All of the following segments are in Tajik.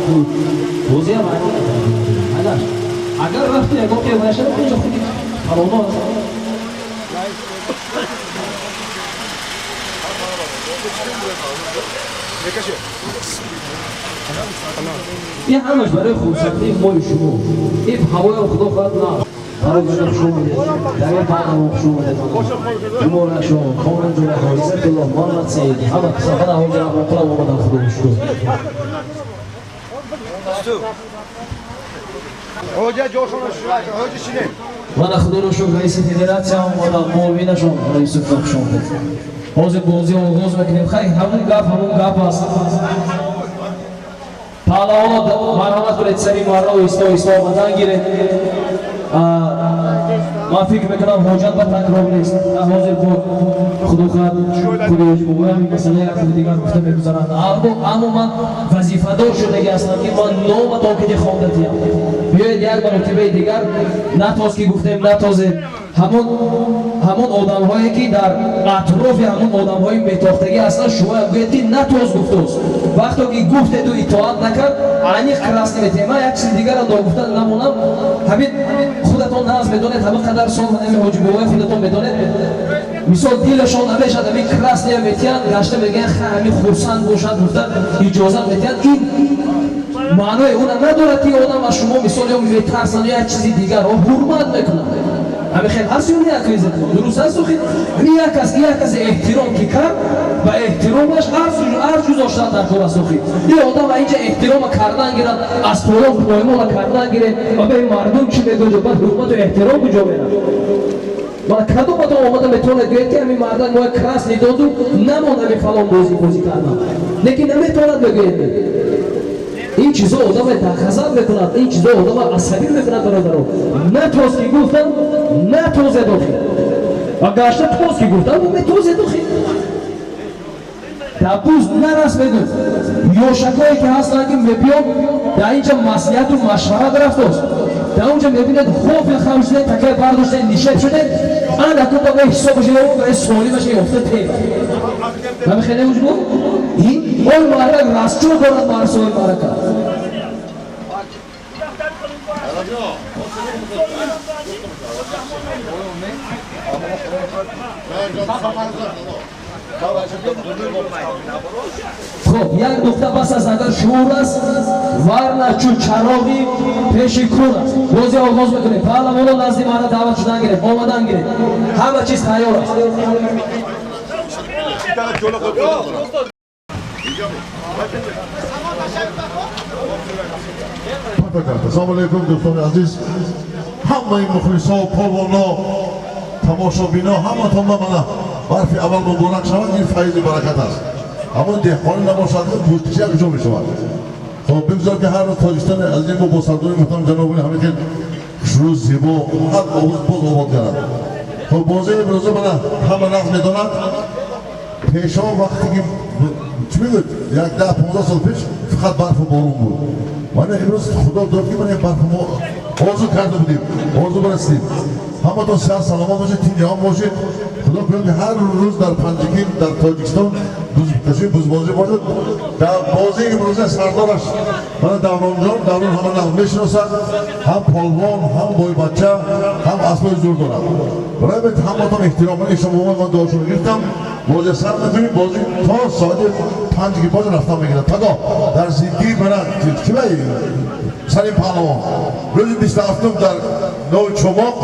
Буд бозиам. Алаш, агар рафту ягон ке нашава, инҷо худи фалоно аст. Ин ҳамаш барои хурсандии мои шумо. Ин ҳавоям, худо хоҳад, на барои хуш омадед, дар ин барнома хуш омадед. Ҷумора шумо, Комрон Ҷумаҳо, Иззатулло, Муҳаммад Саид, ҳама сафара ҳоҷи Абуқулам омадан, худо шукр. Мана, худоро шукр, раиси федератсия омадам, муовинашон Юсуф, хуш омадед. Ҳозир бозӣ оғоз мекунем. Хай, ҳамон гап ҳамон гап аст. Паҳлавоно, марҳамат кунед, сари марро оҳиста оҳиста омадан гиред. Ман фикр мекунам, ҳоҷат ба такрор нест. Ҳозир бо, худо хоҳад, худи ҳоҷибобоям масъала як дигар гуфта мегузаранд, аммо ман вазифадор шудагӣ ҳастам, ки ман номатон ки хонда диям. Биёед, як маротибаи дигар натоз ки гуфтем, натозе. Ҳамон одамҳое ки дар атрофи ҳамон одамҳои метохтагӣ ҳастанд, шумо гӯед, ки натоз гуфтост. Вақто ки гуфтеду итоат накард, аниқ красный метем. Ман як чизи дигарро ногуфта намонам. Ҳамин худатон нағз медонед, ҳама қадар сол ҳами ҳоҷибобои худатон медонед. Мисол, дилашон намешад, ҳамин красный я метиҳанд, гашта мегӯянд, ха, ҳамин хурсанд бошад гуфта иҷозат метиҳанд. Ин маънои она надорад, ки одам аз шумо, мисол, ё метарсанд, ё як чизи дигар, ҳурмат мекунад. Ҳамин хел ҳаст ё не, акризатон? Дуруст аст. Охи, ҳамин як кас, як касе эҳтиром ки кард, ба эҳтиромаш арҷ гузоштан дар кор аст. Охи, ин одам инҷа эҳтирома кардан гирад, аз поён поймола кардан гиред ва ба мардум чӣ мегӯяд? Баъд ҳурмату эҳтиром куҷо мерад? Мана, кадоматон омада метавонад гӯяд, ки ҳамин мардак моя красный доду намон, ҳамин фалон бозӣ кардам? Лекин наметавонад мегӯяд. Ин чизо одама дар мекунад, ин чизо одама асабӣ мекунад, бародаро. Натоз ки гуфтам, натозед охи, ва гашта тоз ки гуфтам, метозед. Охи, дабуз нарас мегӯфт. Ёшакое ки ҳастанд, ки мебиён, дар инҷа маслиҳату машварат рафтост, дар онҷа мебинед, хофи хам шудед, такай бардоштед, нишеб шудед, анаку ба ҳисобаш солимаша ёфта тема. Намехеле уҷбо ин ой мардак расчо дорад, марсои марака. Хуб, як нуқта бас аст, агар шуур аст, варна чу чароғи пеши кур аст. Бозӣ оғоз мекунем. Паҳлавоно назди мана даъват шудан гиред, омадан гиред, ҳама чиз тайёр аст. Ассалому алайкум, дӯстони азиз, ҳамаи мухлисо, полвоно, тамошобино, ҳаматон ба мана барфи аввал муборак шавад. Ин файзи баракат аст. Ҳамон деҳқонӣ набошад, пӯстчия куҷо мешавад? Хоб, бигзор, ки ҳар рӯз Тоҷикистони азизи мо бо сардори муҳтарам ҷаноби ҳамин хел хушрӯ, зебо, ҳар овоз боз обод гардад. Хоб, бозии имрӯза мана ҳама нағз медонад. Пешо вақте ки, чӣ мегӯяд, як 10-15 сол пеш фақат барфу борон буд. Мана, имрӯз худо дод, ки мана барфу мо орзу карда будем, орзу барасидем. Ҳаматон сиҳат саломат бошед, тинҷаҳон бошед. Худо кунад, ки ҳар рӯз дар Панҷакент, дар Тоҷикистон бузкашӣ, бузбозӣ бошад. Дар бозии имрӯза сардораш мана Давронҷон. Даврон ҳама нағз мешиносад, ҳам полвон, ҳам бойбача, ҳам асбои зур дорад. Барои ҳамин ҳаматон эҳтиром шумо, ман дуошон гирифтам. Бозӣ сар мекунем, бозӣ то соати 5 ки боз рафтан мегирад. Пагоҳ дар зиддии мана кивай Салим паҳлавон, рӯзи 27-ум дар Нови Чумоқ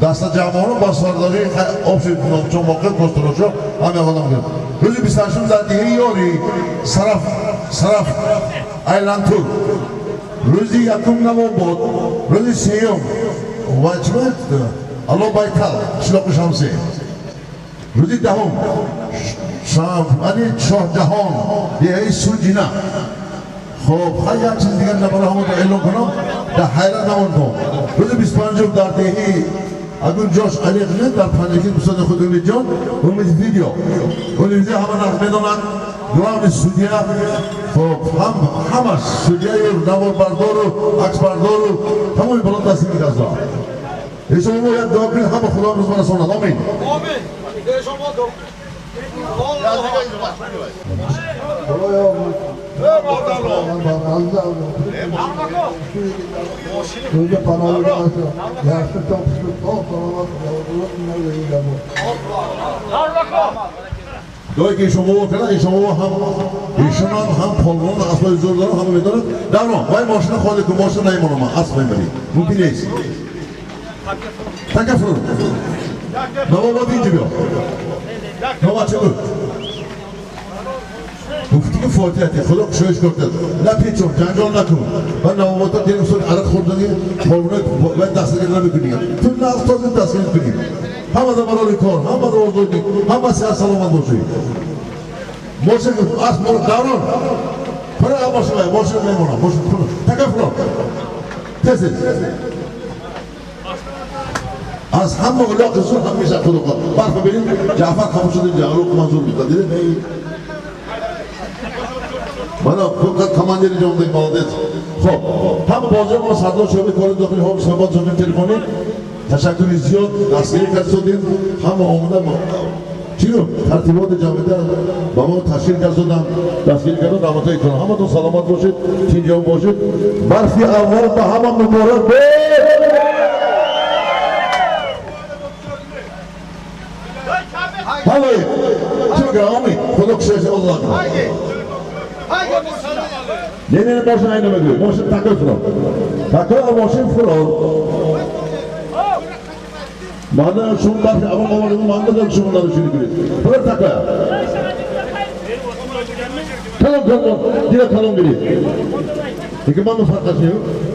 дастаҷамъоно бо сардории обши Чумоқи Костурошо ҳам одам гирифт. Рӯзи 28-ум дар деҳаи Ёри Сараф Айлантур, рӯзи 1-ум Навобод, рӯзи 3-юм ва чӣ буд, Алло Байтал, қишлоқи Шамсе, рӯзи 10-ум ани Шоҳҷаҳон, деҳаи Суҷина. Хоб, хай, як чиз дигар набара ҳамон эълон кунам, дар ҳайрат намондом. Рӯзи 25-ум дар деҳаи, агун ҷош аниқ не, дар Панҷакент, устоди худ Умидҷон, Умид видео, Умид ҳама нағз медонад, главный судья. Хоб, ҳам ҳамаш судьяю, наворбардору, аксбардору, тамоми боло дасти микасдо. Эшон мо як дуо кунед, ҳама худо рӯз расонад. Омин. دایی که شما کنه شما هم ایشون هم پالوان اصلا زور دارن همه میدونن درمان وای ماشین خالی کن ماشین نیمونم من اصلا میبری ممکن نیست تکفر نواباد اینجا بیا نواباد چه بود گفتی که فاتحه خدا خوشش کرد نپیچون جنجال نکن من نواباد دیر اصول عرق خوردنی پالوان باید دستگیر نمیکنی تو نه تازه دستگیر کنی همه در برای کار همه در آزادی همه سیاه سلامت باشی ماشین از مال دارون فرق ماشین ماشین میمونم ماشین تکفر تسل از همه الاق زور هم میشه خدا برف ببینید جعفر خفه شده جعفر منظور میکنه دیدید من فقط کماندیر جامعه молодец. خب هم بازی ما سردار شعبه کار داخلی هم صحبت شدیم تلفنی تشکر زیاد دستگیری کردیم همه آمده چی رو ترتیبات جامعه با ما تشکیل کردن دستگیری کردن رحمتای کنم همتون سلامت باشید تینجا باشید برفی اول به همه مبارک بود. Hayır. Çok amin. خدا کشش الله. Ne ne ماشین اینو بگو. ماشین تکل فرو. تکل ماشین فرو. مادر شما برفی اول آوردیم مادر شما دارو شروع کنید. فرو تکل. کلام کلام دیگه کلام برید. دیگه من فرق نمی‌کنم.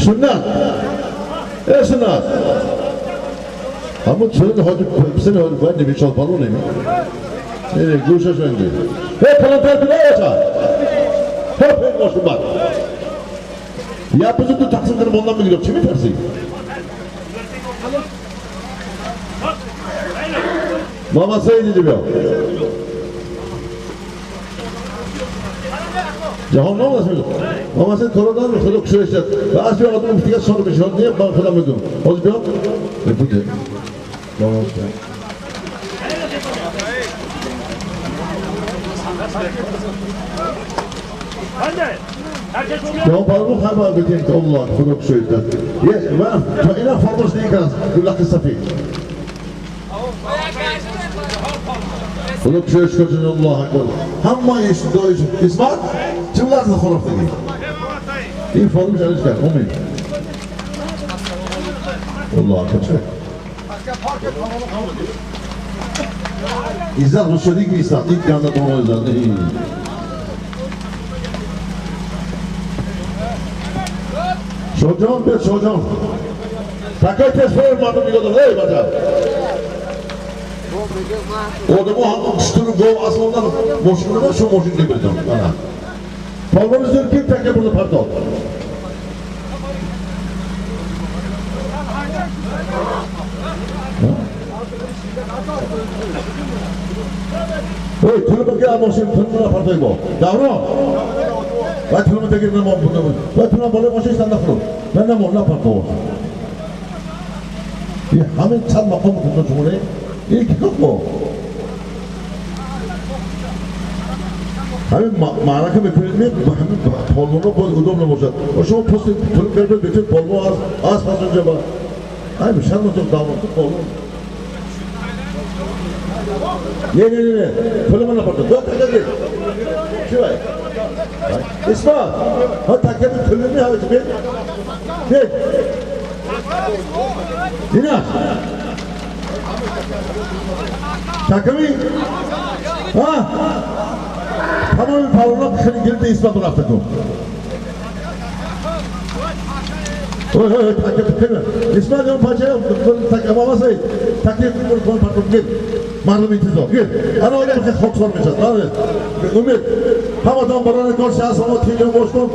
سنت ای سنت همون چرا حاجی پسر حاجی باید نمیشاد بالو نمی نه گوشش رنگی ای کلانتر بلا بچه hep en boşum bak ya bizi de taksim kırım ondan mı gidiyor kimi tersi Mama Seyidi diyor جهان نام است ما مثلا کرونا رو خدا کشش داد و از بیا آدم دیگه سال بشه نه من خودم میگم از بیا بوده جهان پارو خبر بدین که الله خدا کشش داد یه و تا اینا فراموش نکنن گل سفید خدا کشش کرد الله اکبر همه ایش دایش اسمت چه لحظه خرافت دیگه این فراموش علیش کرد امید الله اکبر چه İzzet Rusya'daki bir İzzet ilk yanda doğru İzzet Çocuğum bir çocuğum Takay test vermedim diyordu ey bacak Odamı hanım şuturu gol aslanlar moşunu şu moşunu demirdim bana. Palmanı zor kim tekke burada pardon. Oy tülümü gel moşun tülümü pardon bu. Davro. Ben tülümü tekke burada burada. Ben tülümü böyle moşun sen de fırın. Ben de moşun pardon. همین چند مقام کنده جمهوری یکی گفت همین معرکه میکنید می همین پالمونو باید ادام نباشد و شما پست تلو کرد بتون پالمو از پس اونجا با همین شد مطلب داماد پالمو نه نه نه نه پلو من نپرده دو تکه دید چی باید؟ اسما ها تکه به تلو می همه چی بید بید اینا تکمی ها تمام پالونا خیلی گرد ایستاد رفته کن اوه اوه تکه تکه اسماعیل اون پاچه تکه بابا سید تکه کن کن پاتون گیر مردم انتظار گیر انا آره خیلی خاکسار میشد آره امید هم آدم برای کار شهر سما تیجا باش کن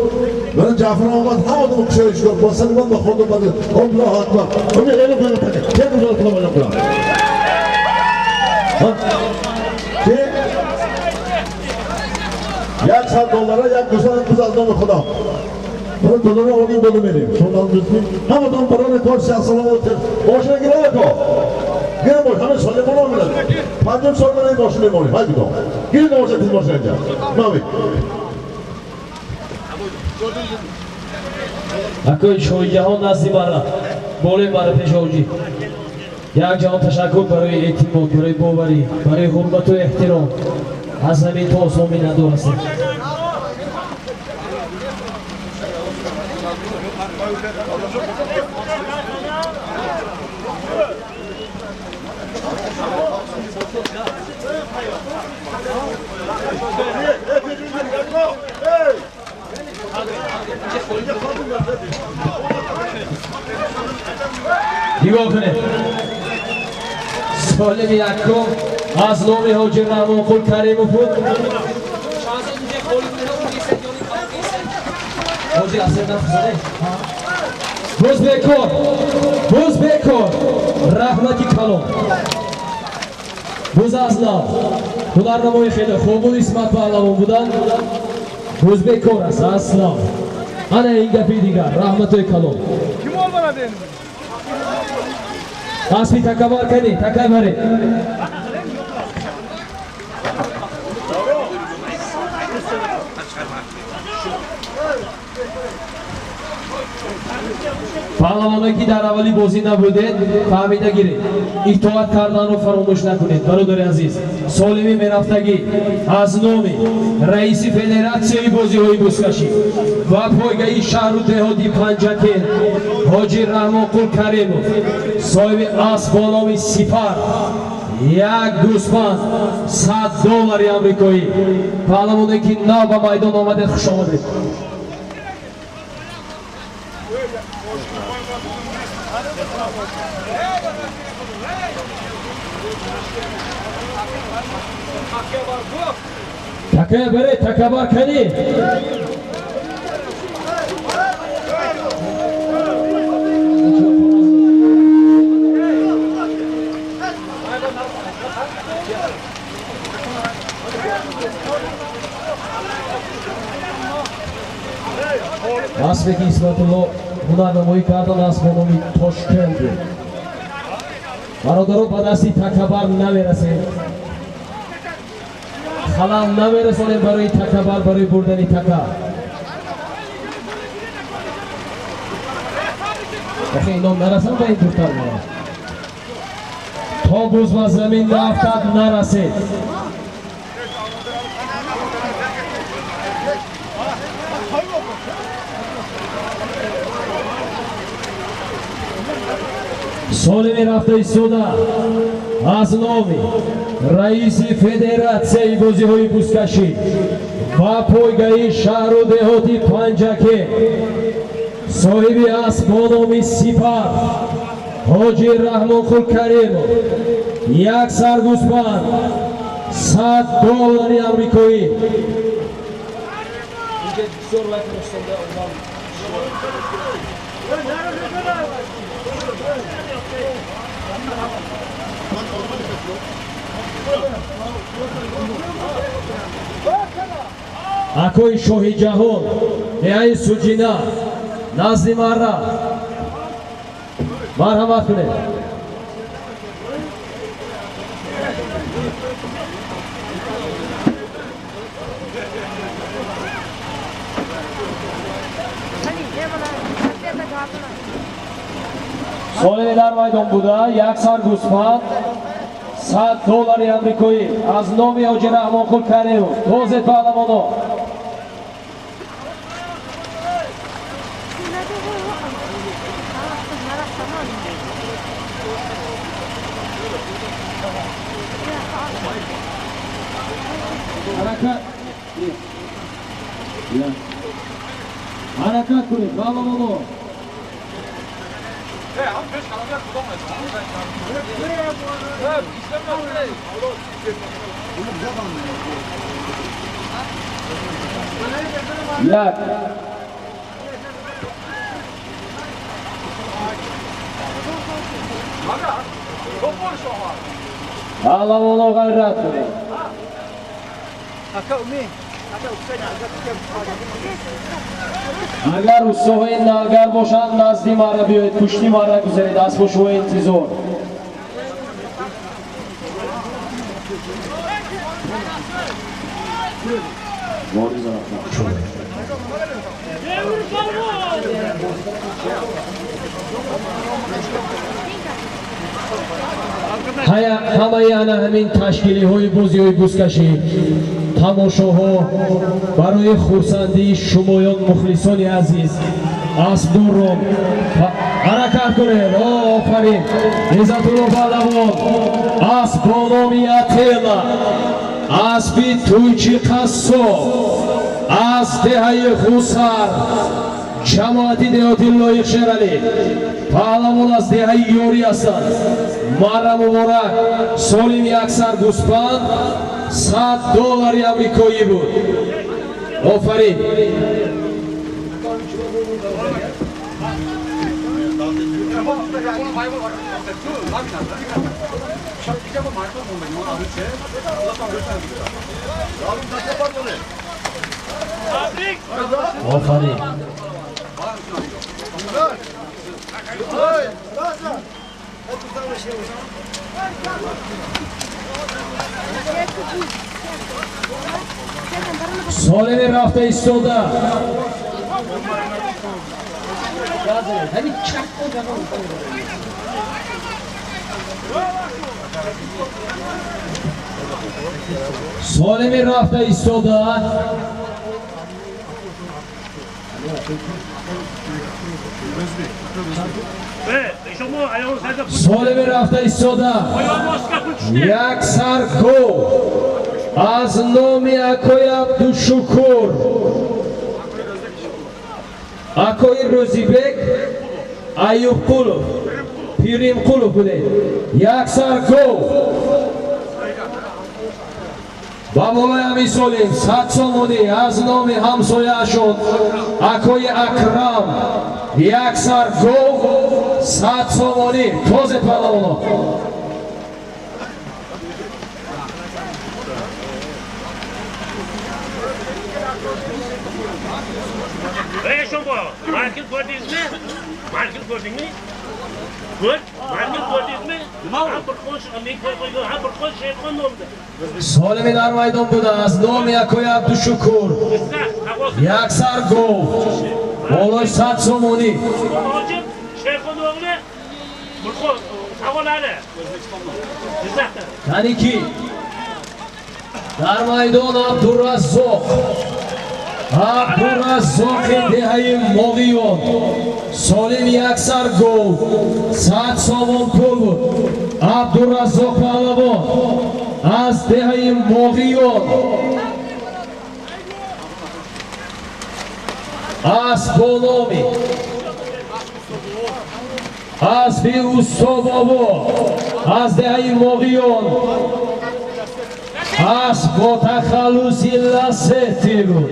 برای جعفر آمد هم آدم کشایش کن با سلمان با خود بده الله اکبر امید اینو کنم تکه چه گذار کنم اینو کنم چه؟ 100 دلار یک گوساله گوز از نام خدا Мана додама орден дода мерем. Шумо намедонед? Ҳаматон барои кор саломат. Мошина гиред ко. Гиред мош, ҳама солимона мемонад. Панҷум сол мана ин мошина мемонем. Ҳай бидон. Гиред мошина, тез мошина инҷа. Нави. Акои Шоҳиҷаҳон назди мара. Болои мара пешоҷӣ. Як ҷаҳон ташаккур барои эътимод, барои боварӣ, барои ҳурмату эҳтиром. Аз замин то осмон миннатдор ҳастем. Нигоҳ кунед. Солими якум аз номи Ҳоҷи Раҳмонқул Каримов буд. Ҳоҷи асер. Буз бекор, буз бекор, раҳмати калон. Буз аз нав. Ҳунарнамои хеле хуб буд, Исмат паҳлавон буданд. Буз бекор аст, аз нав. Ана ин гапи дигар, раҳматои калон. Аспи такабар кани, такабаре. Паҳлавоное ки дар аввали бозӣ набудед, фаҳмида гиред. Итоат карданро фаромӯш накунед, бародари азиз. Солими мерафтагӣ аз номи раиси федератсияи бозиҳои бузкашӣ ва пойгаи шаҳру деҳоти Панҷакент Ҳоҷи Раҳмонқул Каримов, соҳиби асп бо номи Сипар, як гӯсфанд, 100 доллари амрикоӣ. Паҳлавоне ки нав ба майдон омадед, хуш омадед. Такая бере, такабар кани. Аспе ки Исматулло ҳунарнамоӣ кардан, асп бо номи Тошкент буд. Бародаро, ба дасти такабар намерасем. Халал намерасонем барои такабар, барои бурдани така. Охе ино нарасанд ба ин дуртар мара. То буз ба замин наафтад, нарасед. Солими рафта истода аз номи раиси федератсияи бозиҳои бузкашӣ ва пойгаи шаҳру деҳоти Панҷакент, соҳиби асп бо номи Сипар Ҳоҷи Раҳмонқул Каримов, як саргӯсфанд, 100 доллари амрикоӣ. Инҷа бисёр лайк ростонда одам. Акои Шоҳиҷаҳон, деҳаи Суҷина, назди марра марҳамат кунед. Солими дар майдон буда, як сар гӯсфанд, 100 доллари амрикоӣ аз номи Ҳоҷи Раҳмонқул Каримов. Тозед, паҳлавоно. Ҳаракат, ҳаракат кунед, паҳлавоно. Як паҳлавоно, ғайрат кунед. Агар устоҳои налгар бошанд, назди мара биёед, пушти мара гузаред, аспо шумо интизор. Ҳамаи ана ҳамин ташкилиҳои бозиҳои бузкашӣ, тамошоҳо барои хурсандии шумоён, мухлисони азиз, аспдорро ҳаракат кунед. Офарин, Иззатулло паҳлавон, асп бо номи Атела, аспи тӯйчи қассоб аз деҳаи Хусар, ҷамоати деҳоти Лоиқ Шералӣ. Паҳлавон аз деҳаи Ёрӣ ҳастанд. Мара муборак, солим як сар гӯспанд 100 доллари амрикоӣ буд. Офарин. Офарин. Солими рафта истода. Солими рафта истода. Солими рафта истода. Як сар гов аз номи акои Абдушукур, акои Рӯзибек Аюбқулов, Пиримқулов будед. Як сар гов ба болои ҳамин солим 100 сомонӣ аз номи ҳамсояашон акои Акрам. Як сар гов, 100 сомонӣ. Тозе, паҳлавоно. Ey Shombo, Markil ko'rdingizmi? Markil ko'rdingmi? Ko'r, Markil ko'rdingizmi? Nima u? Bir qo'sh, men qo'ygan, ha, bir qo'sh Sherxon nomida. Солими дар майдон буда аз номи акои Абдушукур як сар гов, болои 100 сомонӣ. Hojim Sherxon o'g'li bir qo'l savolari. Jizzaxda. Кани ки дар майдон? Абдураззоқ, Абдураззоқи деҳаи Моғиён. Солим як сар гов, 100 сомон пул буд. Абдураззоқ паҳлавон аз деҳаи Моғиён, асп бо номи аспи Устобобо аз деҳаи Моғиён, асп бо тахаллуси Ласети буд.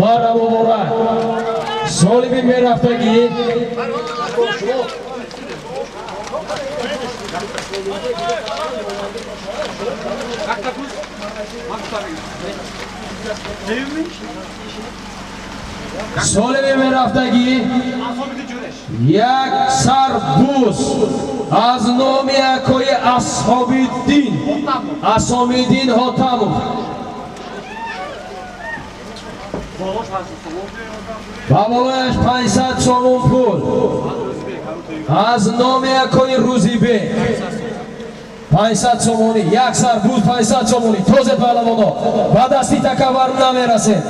Мара муборак. Солими мерафтагӣ. Солими мерафтагӣ, як сар буз аз номи акои Асҳобиддин, Асомиддин Ҳотамов, ба болояш 500 сомон пул аз номи акои Рӯзибек, 500 сомонӣ. Як сар буз, 500 сомонӣ. Тозе, паҳлавоно, ба дасти такавар намерасед.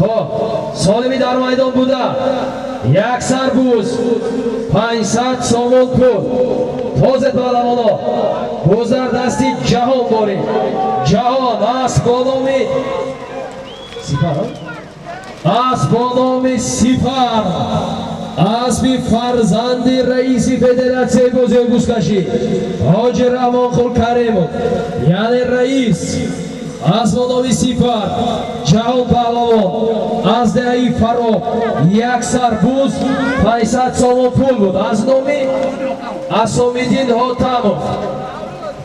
Хоб, солими дар майдон буда як сарбуз, 500 сомон пул. Тозет паҳлавоно, буз дар дасти Ҷаҳон борид. Ҷаҳон асп бо номи Сипар, асп бо номи Сипар, аспи фарзанди раиси федератсияи бозиҳои бузкашӣ Ҳоҷи Раҳмонқул Каримов, яъне раис, асп бо номи Сипар, Ҷаҳон паҳлавон аз деҳаи Фароб, як сар буз, 500 сомон пул буд аз номи Асомиддин Ҳотамов.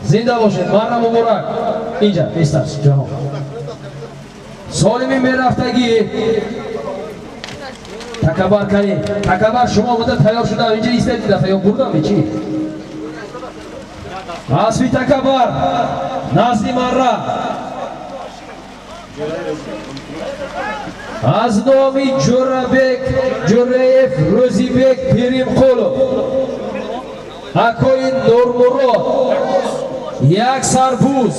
Зинда бошед, марра муборак. Инҷа бистас Ҷаҳон. Солими мерафтагӣ Такабар кани. Такабар, шумо омода тайёр шуда инҷа истед, дафъа ё бурдам чӣ? Аспи Такабар назди марра аз номи Ҷӯрабек Ҷӯраев Рӯзибек Пиримқулов, акои Нурмурод, як сарбуз,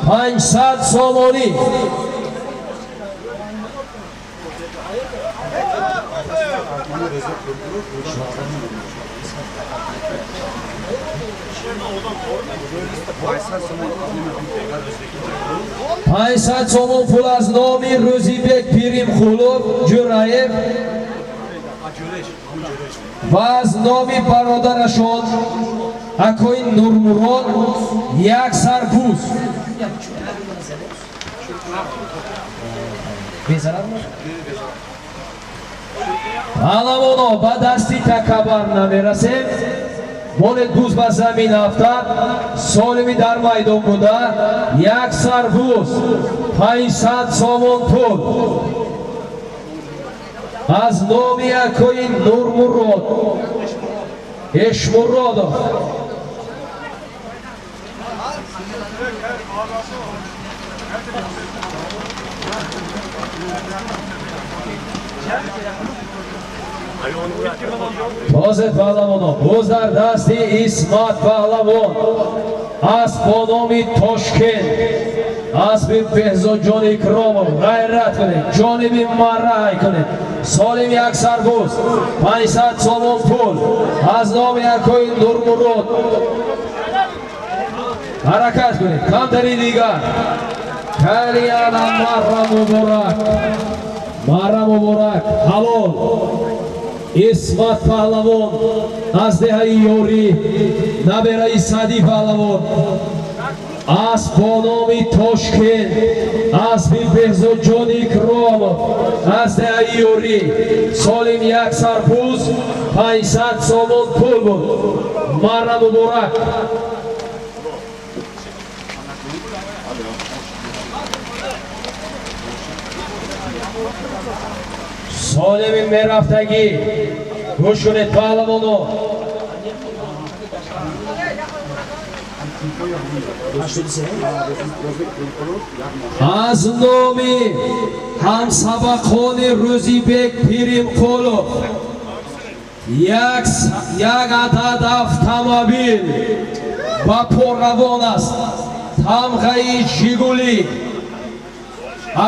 500 сомонӣ. 500 сомон пул аз номи Рӯзибек Пиримқулов Ҷӯраев ва аз номи бародарашон акои Нурмурод як сарбуз. Паҳлавоно, ба дасти Такабар намерасем. Монед, буз ба замин афтад. Солими дар майдон буда як сарбуз, 500 сомон пул аз номи акои Нурмурод Эшмуродов. Тоза, паҳлавоно, буз дар дасти Исмат паҳлавон, асп бо номи Тошкент, аспи Беҳзодҷон Икромов. Ғайрат кунед, ҷониби марра ҳай кунед. Солим як сарбуз, 500 сомон пул аз номи акои Нурмурод. Ҳаракат кунед, камтари дигар. Калияна, марра муборак, марра муборак, ҳалол. Исмат паҳлавон аз деҳаи Ёрӣ, набераи Саъдӣ паҳлавон, асп бо номи Тошкент, аспи Беҳзодҷон Икромов аз деҳаи Ёрӣ. Солим як сарбуз, 500 сомон пул буд. Марра муборак. Солими мерафтагӣ, гӯш кунед, паҳлавоно. Аз номи ҳамсабақони Рӯзибек Пиримқулов як адад автомобил ба порравон аст, тамғаи Жигулӣ,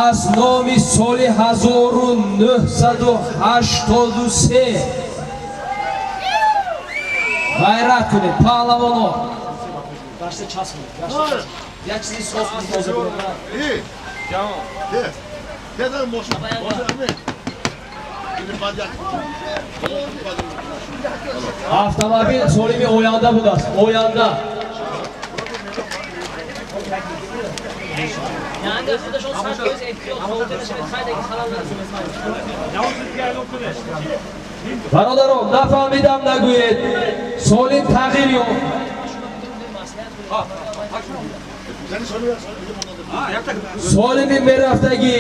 аз номи соли 1983. Ғайрат кунед, паҳлавоно. Як чизи соз тоза. Э, Ке? Ке дар мошин? Мошин. Ини баъд як. Автомобил солими оянда будааст, оянда. Янга худашон 100% эҳтиёт хотир шавед, хайдаги халал нарасонад. Бародарон, нафаҳмидам нагӯед. Солим тағйир ёфт. Солими мерафтагӣ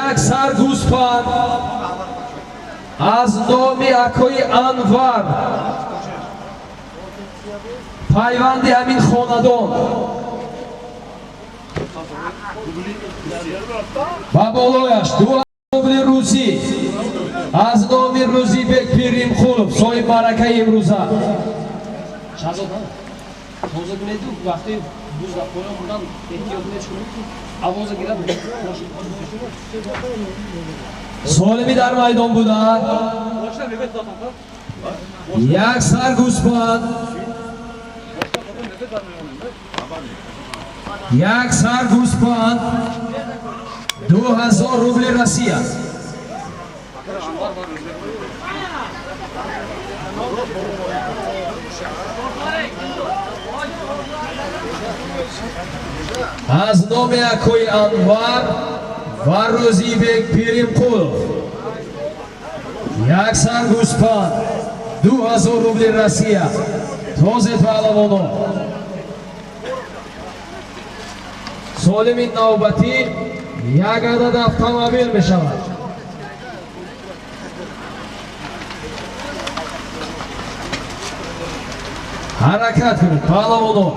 як сар гӯспанд аз номи акои Анвар, пайванди ҳамин хонадон, ба болояш 2 рубли русӣ аз номи Рӯзибек Пиримқулов, соҳиб маъракаи имрӯза. Шаҳзод, тоза кунеду вақти Буз дар поён будан эҳтиёт мешунем ки овоза гирад. Солими дар майдон буда як сар гӯспанд, як сар гӯспанд, 2000 рубли Россия. Аз номи акои Анвар ва Рӯзибек Пиримқулов як сар гӯспанд, 2000 рубли Россия. Тозе паҳлавоно, солими навбатӣ як адад автомобил мешавад. Ҳаракат кунед, паҳлавоно.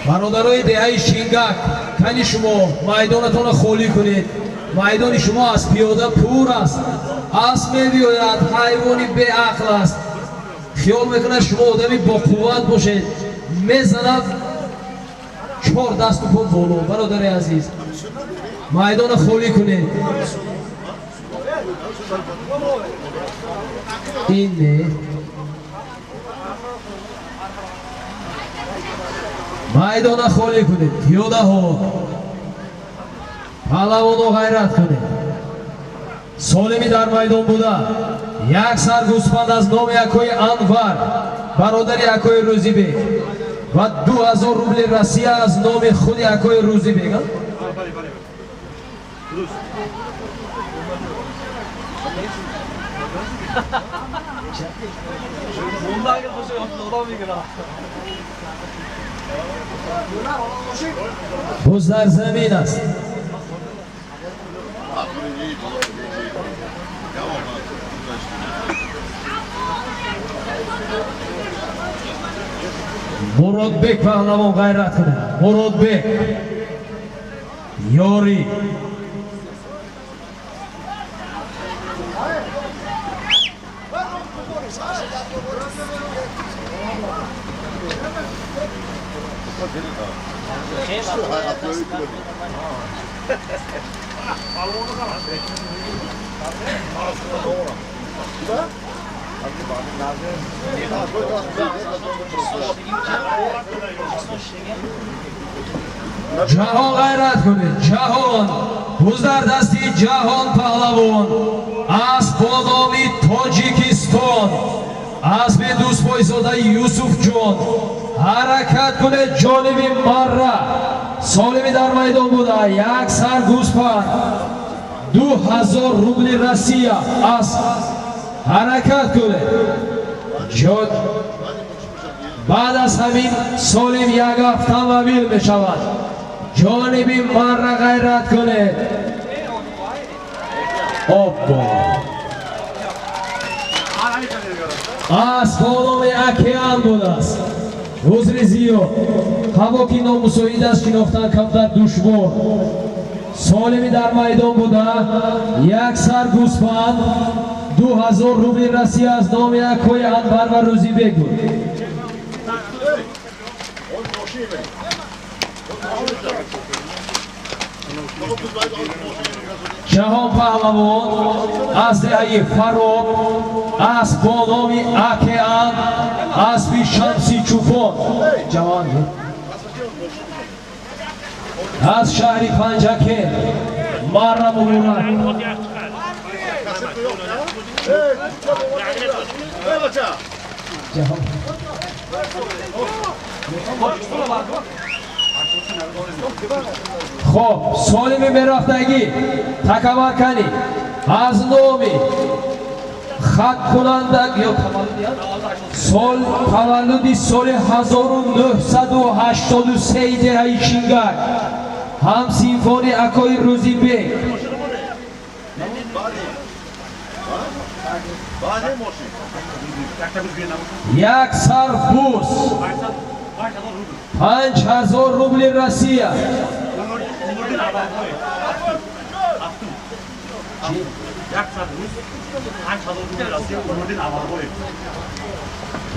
Бародарои деҳаи Шингак, кани шумо майдонатонро холӣ кунед. Майдони шумо аз пиёда пур аст. Асп мебиёяд, ҳайвони беақл аст, хиёл мекунад шумо одами боқувват бошед, мезанад чор дасту по боло. Бародари азиз, майдонро холӣ кунед. Ин не, майдона холӣ кунед, пиёдаҳо. Паҳлавоно, ғайрат кунед. Солими дар майдон буда як сар гӯспанд аз номи акои Анвар, бародари акои Рӯзибек, ва 2000 рубли Россия аз номи худи акои Рӯзибек. Буз дар замин аст. Муродбек паҳлавон, ғайрат кунед. Муродбек ёрӣ. Ҷаҳон, ғайрат кунед, ҷаҳон. Буз дар дасти Ҷаҳон паҳлавон, асп бо номи Тоҷикистон, аспи дӯстпойзодаи Юсуфҷон. Ҳаракат кунед ҷониби Марра. Солими дар майдон буда як сар гӯспанд, 2000 рубли Россия асп. Ҳаракат кунед. Баъд аз ҳамин солим як автомобил мешавад. Ҷониби Марра ғайрат кунед. Оббо, асп бо номи Океан будааст. Узри зиёд, ҳаво ки номусоид аст, шинохтан камтар душвор. Солими дар майдон буда як сар гӯспанд, 2000 рубли Россия аз номи акои Анвар ва Рӯзибек буд. Ҷаҳон паҳлавон аз деҳаи Фароб, асп бо номи Океан, аспи Шамси Чӯпон. Ҷавон аз шаҳри Панҷакент, Марра муборак. Ҷаҳон. Хоб, солими мерафтагӣ такаварканӣ аз номи хаткунанда ё сол таваллуди соли 1983 деҳаи Шингак, ҳамсинфони акои Рӯзибек. Як сар буз. 5000 рубли Россия.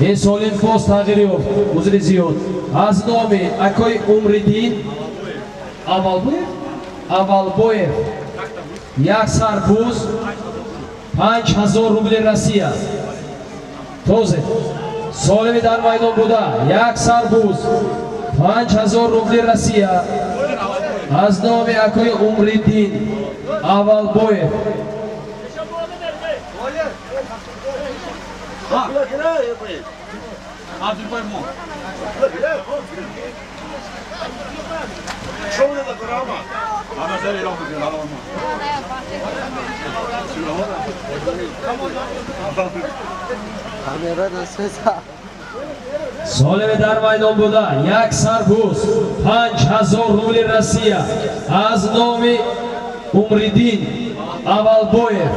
Ин солим боз тағйир ёфт, узри зиёд. Аз номи акои Умриддин Аввалбоев, Аввалбоев як сарбуз 5000 рубли Россия. Тозе солими дар майдон буда як сарбуз 5000 рубли Россия аз номи акои Умриддин Аввалбоев. Солими дар майдон буда як сарбуз 5000 рубли Россия аз номи Умриддин Аввалбоев.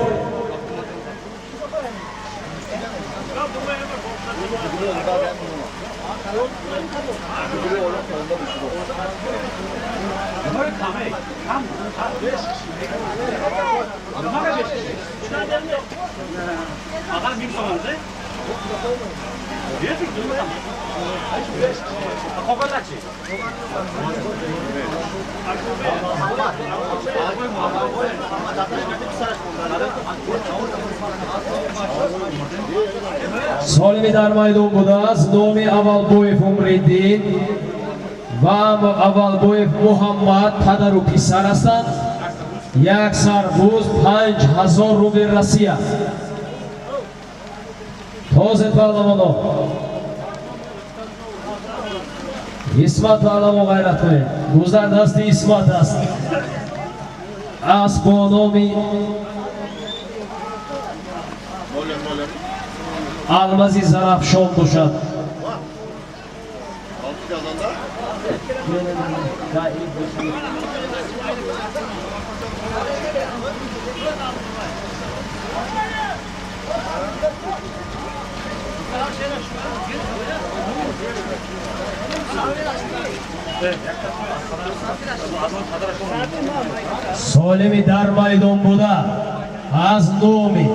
Солими дар майдон буда аз номи Аввалбоев Умриддин ва Аввалбоев Муҳаммад падару писар ҳастанд. Як сарбуз 5000 рубли Россия. Тозе паҳлавоно, Исмат паҳлавон ғайрат кунед. Гузар дасти Исмат аст. Асп бо номи Алмази Зарафшон бошад. Солими дар майдон буда аз номи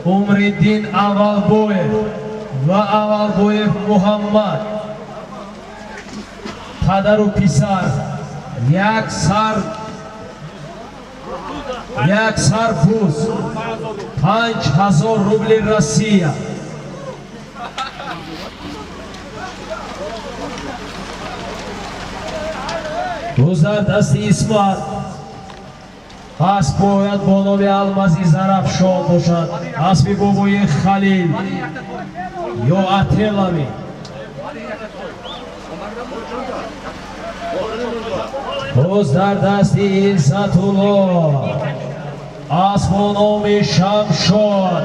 Умриддин Аввалбоев ва Аввалбоев Муҳаммад падару писар як сарбуз 5000 рубли Россия. Гузар дасти Исмат. Асп бояд бо номи Алмази Зарафшон бошад. Аспи бобои Халил ё Ателами. Боз дар дасти Иззатулло асп бо номи Шамшод,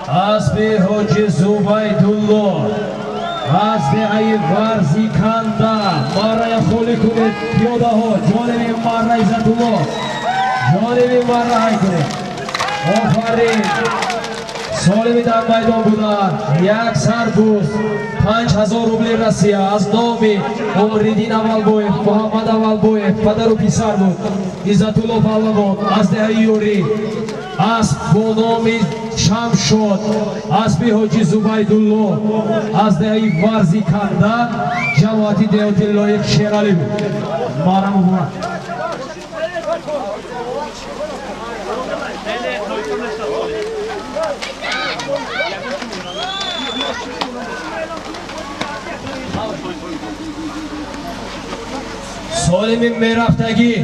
аспи Ҳоҷи Зубайдулло аз деҳаи Варзиканда. Маррая холӣ кунед пиёдаҳо, ҷониби марра Иззатулло, ҷониби марра ҳай кунед. Офарин. Солими дар майдон буда як сарбуз 5000 рубли Россия аз номи Умриддин Аввалбоев, Муҳаммад Аввалбоев падару писар буд. Иззатулло паҳлавон аз деҳаи Юрӣ. Асп бо номи Шамшод, аспи Ҳоҷи Зубайдулло аз деҳаи Варзиканда, ҷамоати деҳоти Лоиқ Шералӣ буд. Мара муборак. Солими мерафтагӣ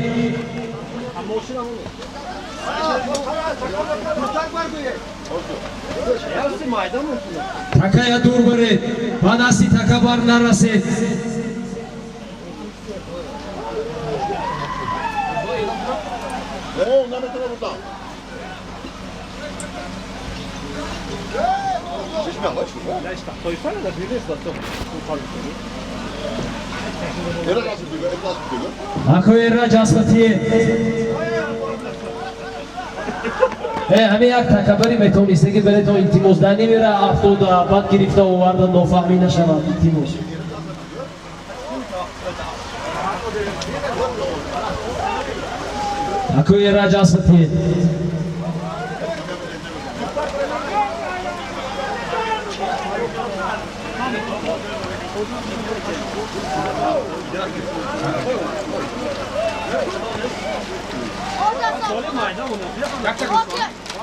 такая дур баред, ба дасти така бар нарасед. Акои Раҷ аспатие. Ҳамин як такабари метавонистаги баретон илтимос дар немера афтода бад гирифта оварда нофаҳмӣ нашавад илтимос. Акои Эраҷ асбатед.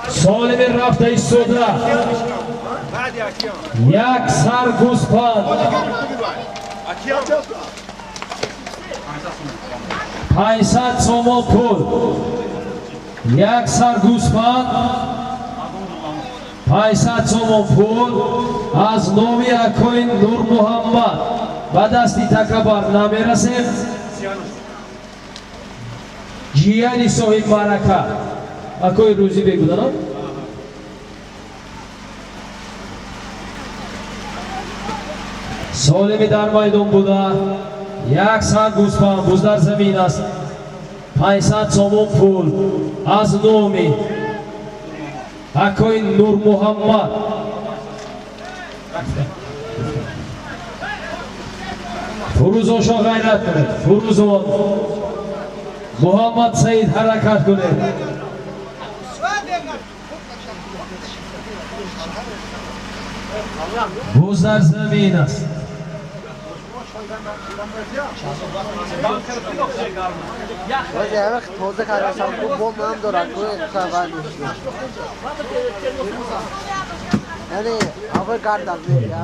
Солими рафта истода як сар гӯспанд, 500 сомон пул, як сар гӯспанд, 500 сомон пул аз номи акои Нурмуҳаммад. Ба дасти такабар намерасем. Ҷияни соҳиб маърака акои Рӯзӣ бегуданам. Солими дар майдон буда, як сар гӯспанд, буз дар замин аст, 500 сомон пул аз номи акои Нурмуҳаммад. Фурӯзоншо ғайрат кунед, Фурӯзон, Муҳаммад Саид, ҳаракат кунед. Буз дар замин аст. Тоза кардашам, бом ҳам дорад, яъне аввал гардад мея.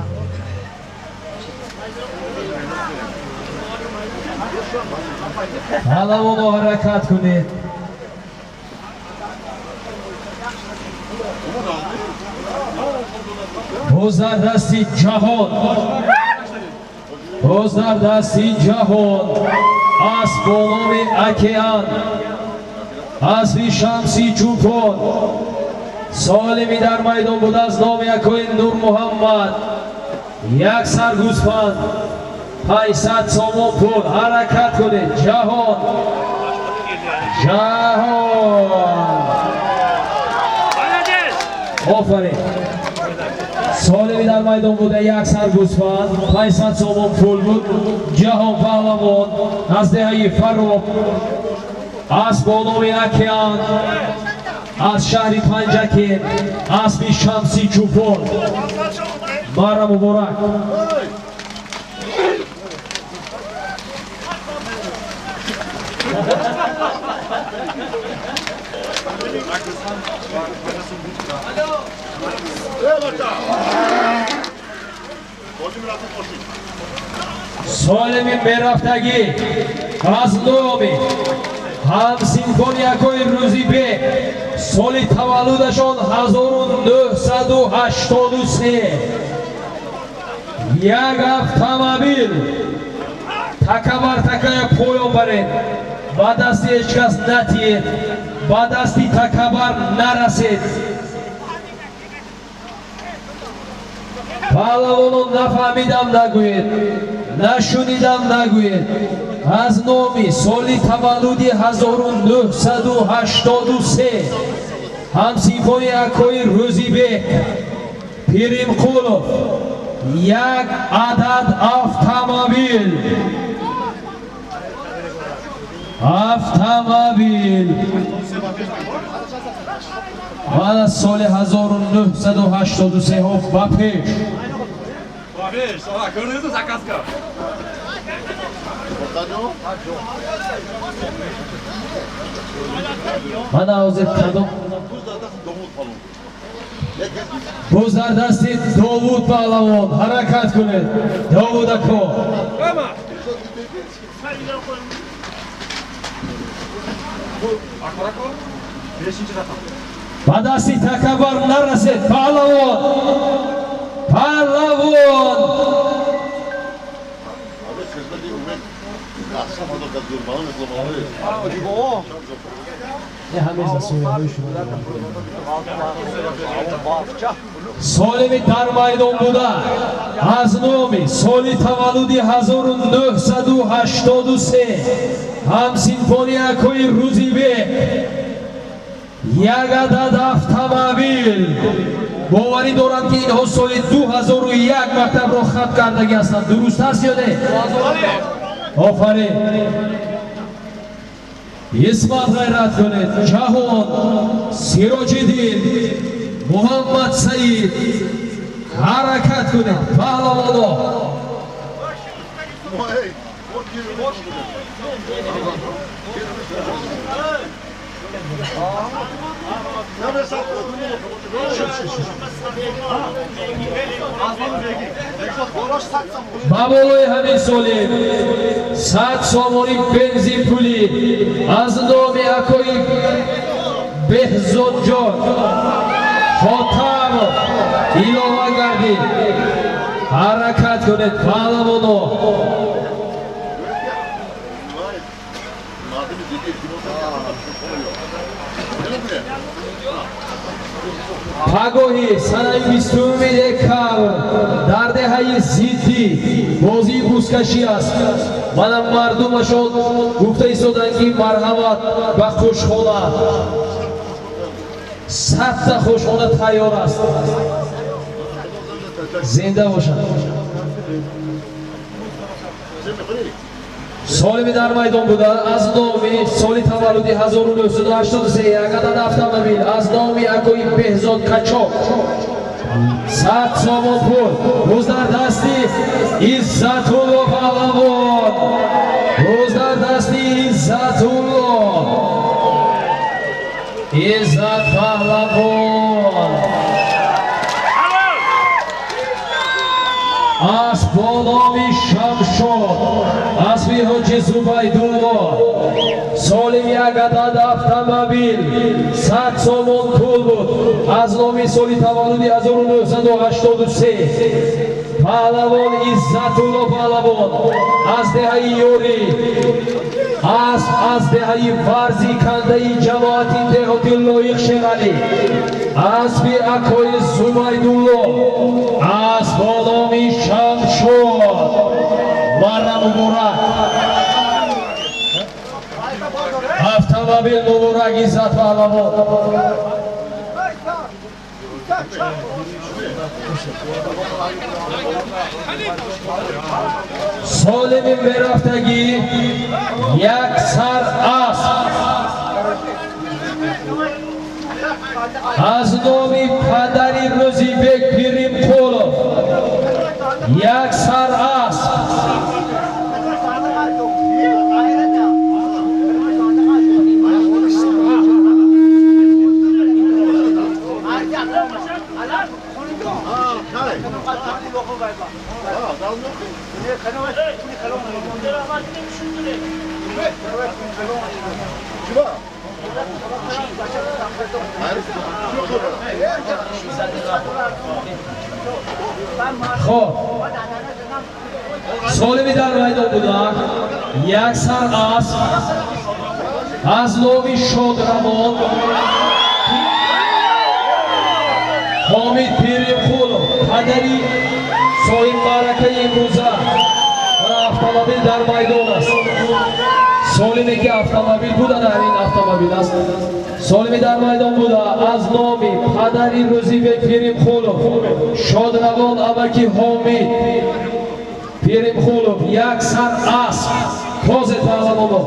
Паҳлавоно, ҳаракат кунед. Боз дар дасти Ҷаҳон, боз дар дасти Ҷаҳон асп бо номи Океан, аспи Шамси Чӯпон. Солими дар майдон буда, аз номи акои Нурмуҳаммад, як сар гӯспанд, 500 сомон пул. Ҳаракат кунед, Ҷаҳон, Ҷаҳон! Молодец! Офарин! Солими дар майдон буда, як сар гӯсфанд, 500 сомон пул буд. Ҷаҳон паҳлавон аз деҳаи Фарроб, асп бо номи Океан, аз шаҳри Панҷакент, аспи Шамси Чӯпон. Мара муборак! Солими мерафтагӣ аз номи ҳамсинфони акои Рӯзибек, соли таваллудашон 1983, як автомобил. Така бар такая поён баред, ба дасти ҳеҷ кас натиед, ба дасти такабар нарасед. Паҳлавоно, нафаҳмидам нагӯед, нашунидам нагӯед. Аз номи соли таваллуди 1983 ҳамсинфони акои Рӯзибек Пиримқулов, як адад автомобил, автомобил баъд аз соли 1983 ба пеш. Пеш, көрдүңүзбү заказка? Мана ҳозир кадом боз дар дасти Довуд паҳлавон. Ҳаракат кунед, Довуд ако. Ама! Акбар. Бешинчи рақам. Ба дасти такабар нарасед, паҳлавон, паҳлавон! Abi хизмати умед аҳсан ҳадо кадгир маълум молодец. Ҳамин засояҳои шумо. Солими дар майдон буда, аз номи соли таваллуди 1983 ҳамсинфони акои Рӯзибек, як адад автомобил. Боварӣ дорам, ки инҳо соли 2001 мактабро хат кардагӣ ҳастанд. Дуруст аст ё не? Офарин! Исмат, ғайрат кунед. Ҷаҳон, Сироҷиддин, Муҳаммад Саид, ҳаракат кунед, паҳлавоно. Ба болои ҳамин соли 100 сомонӣ бензин пулӣ аз номи акои Беҳзодҷон Хотамов илова гардид. Ҳаракат кунед, паҳлавоно. Пагоҳи санаи 20 декабр дар деҳаи Зиддӣ бозии бузкашӣ аст. Мана мардумашон гуфта истоданд, ки марҳамат ба хушхона, 100-та хушхона тайёр аст. Зинда бошанд. Солими дар майдон буда аз номи соли таваллуди 1983 як адад автомобил аз номи акои Беҳзод Качок, 100 сомон пул. Рӯз дар дасти Иззатулло паҳлавон, рӯз дар дасти Иззатулло, Иззат паҳлавон. Асп бо номи Шамшод, аспи ҳоҷи Зубайдулло. Солим як адад автомобил, 100 сомон пул буд аз номи соли таваллуди 1983 паҳлавон Иззатулло паҳлавон аз деҳаи Ёрӣ, асп аз деҳаи Варзи кандаи ҷамоати деҳоти Лоиқ Шералӣ, аспи акои Зубайдулло, асп бо номи Шамшод. Марра муборак, автомобил муборак, Иззат паҳлавон. Солими мерафтагӣ як сар асп аз номи падари Рӯзибек Пиримқулов, як сар асп. Хоб, солими дар майдон буданд як сар асп аз номи шодравон Ҳомид Пиримқулов, падари соҳибмаъракаи имрӯза ва автомобил дар майдон аст. Солиме ки автомобил буда, ин автомобил аст. Солими дар майдон буда аз номи падари Рӯзибек Пиримқулов, шодравон амаки Ҳомид Пиримқулов, як сар асп. Тозе паҳлавоно.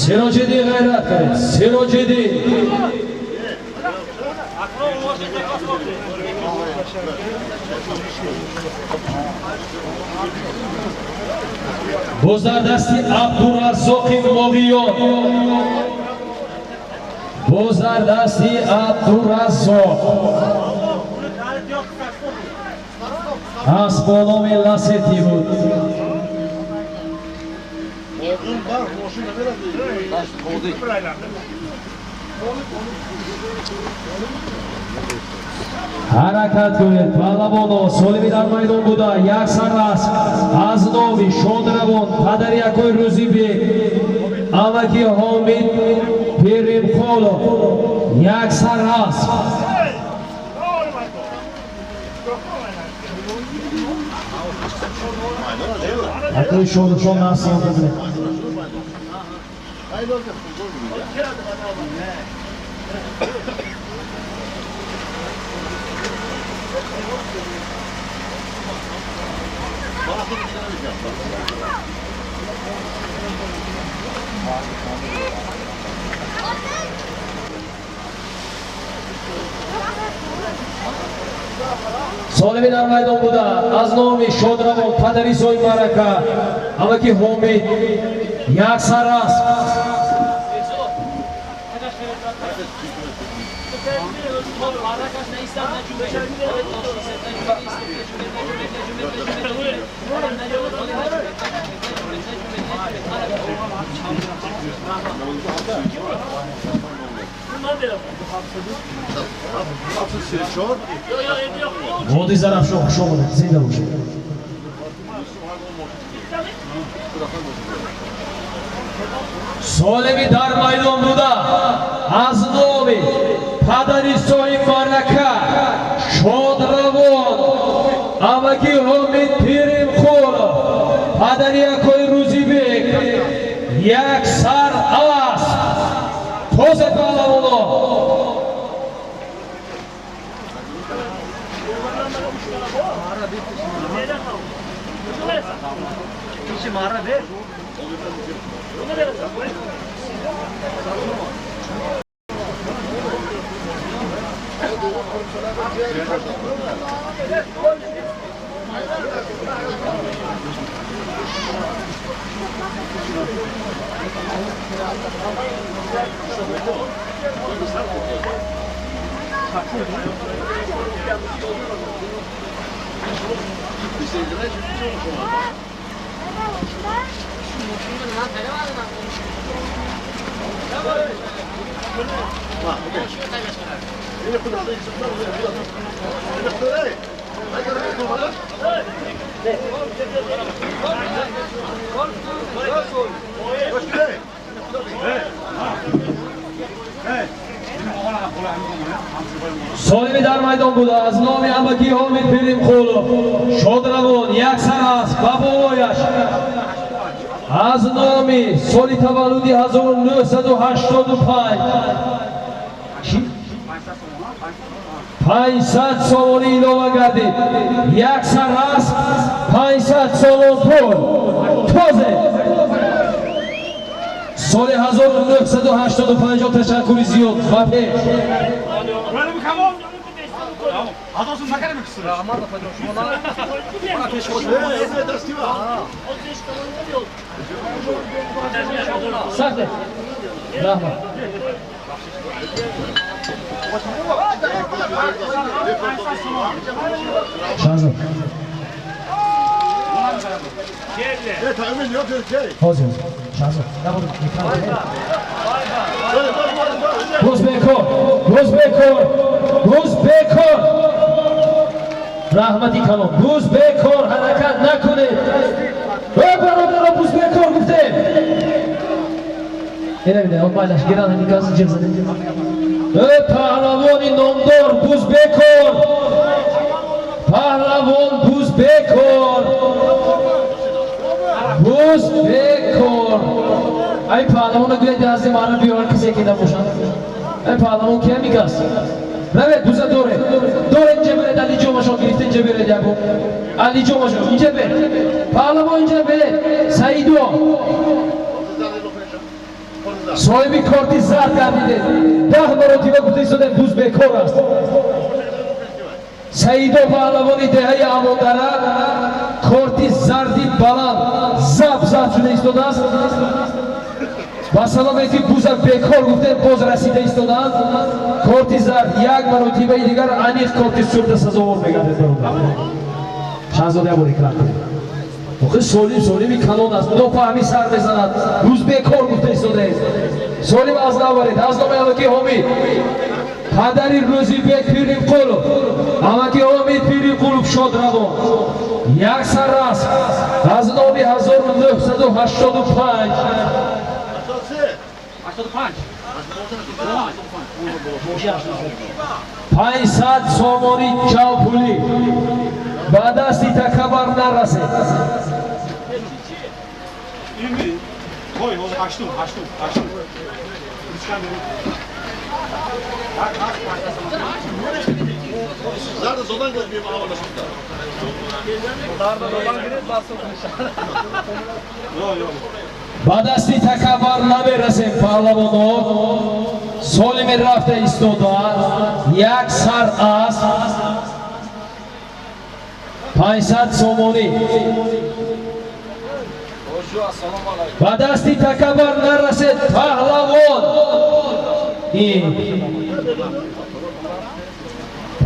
Сироҷиддин, ғайрат кунед, Сироҷиддин. Боз дар дасти Абдураззоқи Моғиён, боз дар дасти Абдураззоқ асп бо номи Ласети буд. Оғил барф мошина меради. Ҳаракат кунед, паҳлавоно. Солими дар майдон буда як сар асп аз номи шодравон падари акои Рӯзибек, амаки Ҳомид Пиримқулов, як сар асп. Акои Шодушон насл бибинед. Hayır, olacak. Солими дар майдон буда аз номи шодравон падари соҳиби маърака амаки Ҳомид як сар аст. Води Зарафшон, хуш омадед, зинда бошед. Солими дар майдон буда аз номи падари соҳиби маърака шодравон амаки Ҳомид Пиримқулов, падари акои Рӯзибек, як сар аст. Тоза, паҳлавоно. Солими дар майдон буда аз номи амаки Ҳомид Пиримқулов шодравон як сар аст ба болояш аз номи соли таваллуди 1985 500 сомонӣ илова гардид. Як сар аст, 500 сомон пул. Тозе соли 1985. Ташаккури зиёд ва пеш. Böyle mi kamon? Tamam. Az olsun makara mı kusur? Сахте раҳмат. Шаҳзод, ҳозир, Шаҳзод. Буз бекор, буз бекор, буз бекор. Раҳмати калон. Буз бекор, ҳаракат накунед. Э, бародаро, буз бекор гуфтем. Ина биде, он майлаш гиран, ҳамин кас ҷиғ зада. Э, паҳлавони номдор, буз бекор. Паҳлавон, буз бекор. Буз бекор. Ай, паҳлавона гӯяд, аз мана биёран, касе ки набошад. Ай, паҳлавон ки ҳамин кас? Равед, буза доред. Доред, инҷа беред, алиҷомашон гирифта, инҷа беред ябо. Алиҷомашон, инҷа бер. Паҳлавон, инҷа беред. Саидо. Соҳиби корти зард гардидед. 10 маротиба гуфта истодем, буз бекор аст. Саидо, паҳлавони деҳаи Амондара, корти зарди баланд заб заб шуда истодааст. Ба сабабе ки буза бекор гуфтем, боз расида истодаанд. Корти зард, як маротибаи дигар аниқ корти сурда сазовор мегардед, бародар. Шаҳзода, як бор экран кунед. Охи, солим, солими калон аст, нофаҳмӣ сар мезанад. Буз бекор гуфта истодаед. Солим, аз нав баред. Аз номи амаки Ҳомид, падари Рӯзибек Пиримқулов, амаки Ҳомид Пиримқулов шодравон як сар аст аз номи 1985. 85. 500 сомонӣ ҷавпулӣ. Ба дасти такабар нарасед. 20. Koy, o açtım, açtım, açtım. Üçgen dedim. Nerede zodan gelmiyor havada şimdi. Yok yok. Ба дасти такабар намерасем, паҳлавоно. Солими рафта истода як сар аст. 500 сомонӣ. Ба дасти такабар нарасед паҳлавон.